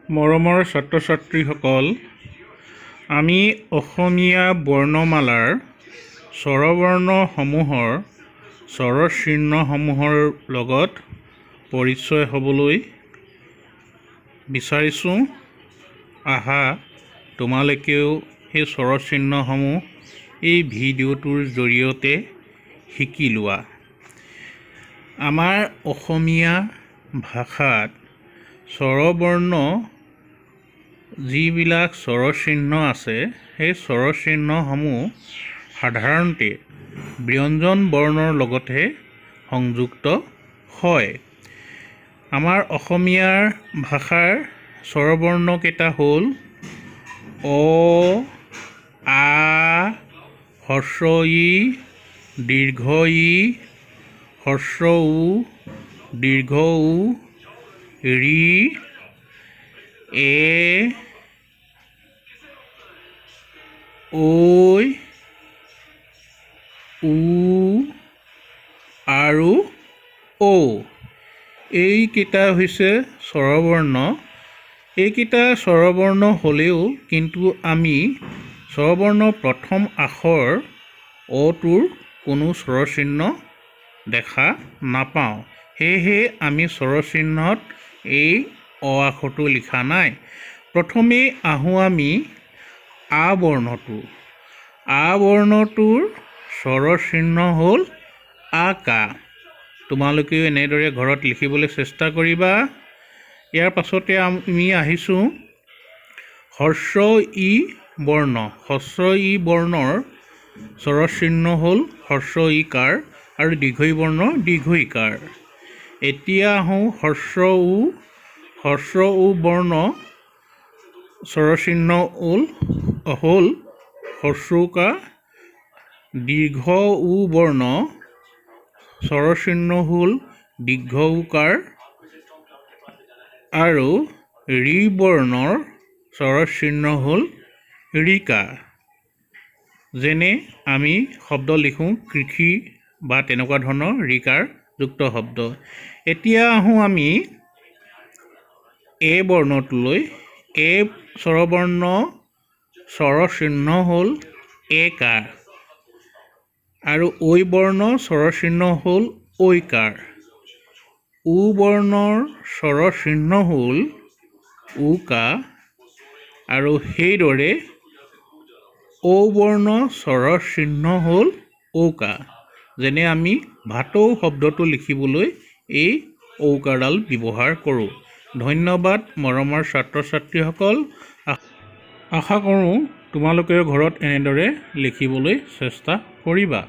মৰমৰ ছাত্ৰ ছাত্ৰীসকল, আমি অসমীয়া বৰ্ণমালাৰ স্বৰবৰ্ণসমূহৰ স্বৰচিহ্নসমূহৰ লগত পৰিচয় হ'বলৈ বিচাৰিছোঁ। আহা, তোমালোকেও সেই স্বৰচিহ্নসমূহ এই ভিডিঅ'টোৰ জৰিয়তে শিকি লোৱা। আমাৰ অসমীয়া ভাষাত স্বৰবৰ্ণ যিবিলাক স্বৰচিহ্ন আছে, সেই স্বৰচিহ্নসমূহ সাধাৰণতে ব্যঞ্জন বৰ্ণৰ লগতহে সংযুক্ত হয়। আমাৰ অসমীয়াৰ ভাষাৰ স্বৰবৰ্ণকেইটা হ'ল অ, আ, হ্ৰস্ব ই, দীৰ্ঘ ই, হ্ৰস্ব উ, দীৰ্ঘ উ, ঋ, এ, ঐ, উ আৰু ঔ। এইকেইটা হৈছে স্বৰবৰ্ণ। এইকেইটা স্বৰবৰ্ণ হ'লেও কিন্তু আমি স্বৰবৰ্ণৰ প্ৰথম আখৰ অটোৰ কোনো স্বৰচিহ্ন দেখা নাপাওঁ। সেয়েহে আমি স্বৰচিহ্নত এই অ আখৰটো লিখা নাই। প্ৰথমেই আহোঁ আমি আ বৰ্ণটো। আ বৰ্ণটোৰ স্বৰচিহ্ন হ'ল আ কা। তোমালোকেও এনেদৰে ঘৰত লিখিবলৈ চেষ্টা কৰিবা। ইয়াৰ পাছতে আমি আহিছোঁ হ্ৰস্ব ই বৰ্ণ। হ্ৰস্ব ই বৰ্ণৰ স্বৰচিহ্ন হ'ল হ্ৰস্ব ই কাৰ আৰু দীৰ্ঘ ই বৰ্ণৰ দীৰ্ঘ ঈ কাৰ। এতিয়া আহোঁ হ্ৰস্ব উ। হ্ৰস্ব উ বৰ্ণ স্বৰচিহ্ন হ'ল হ্ৰস্ব উ কাৰ। দীৰ্ঘ উ বৰ্ণ স্বৰচিহ্ন হ'ল দীৰ্ঘ ঊ কাৰ আৰু ঋ বৰ্ণৰ স্বৰচিহ্ন হ'ল ঋ কা। যেনে আমি শব্দ লিখোঁ কৃষি বা তেনেকুৱা ধৰণৰ ঋকাৰযুক্ত শব্দ। এতিয়া আহোঁ আমি এ বৰ্ণটোলৈ। এ স্বৰবৰ্ণ স্বৰচিহ্ন হ'ল এ কাৰ আৰু ঐ বৰ্ণ স্বৰচিহ্ন হ'ল ঐ কাৰ। উ বৰ্ণৰ স্বৰচিহ্ন হ'ল উ কা আৰু সেইদৰে ঔ বৰ্ণ স্বৰচিহ্ন হ'ল ঔ কা। যেনে আমি ভাটৌ শব্দটো লিখিবলৈ এই ঔকাৰডাল ব্যৱহাৰ কৰোঁ। ধন্যবাদ, মৰমৰ ছাত্ৰ ছাত্ৰীসকল। আশা কৰোঁ তোমালোকেও ঘৰত এনেদৰে লিখিবলৈ চেষ্টা কৰিবা।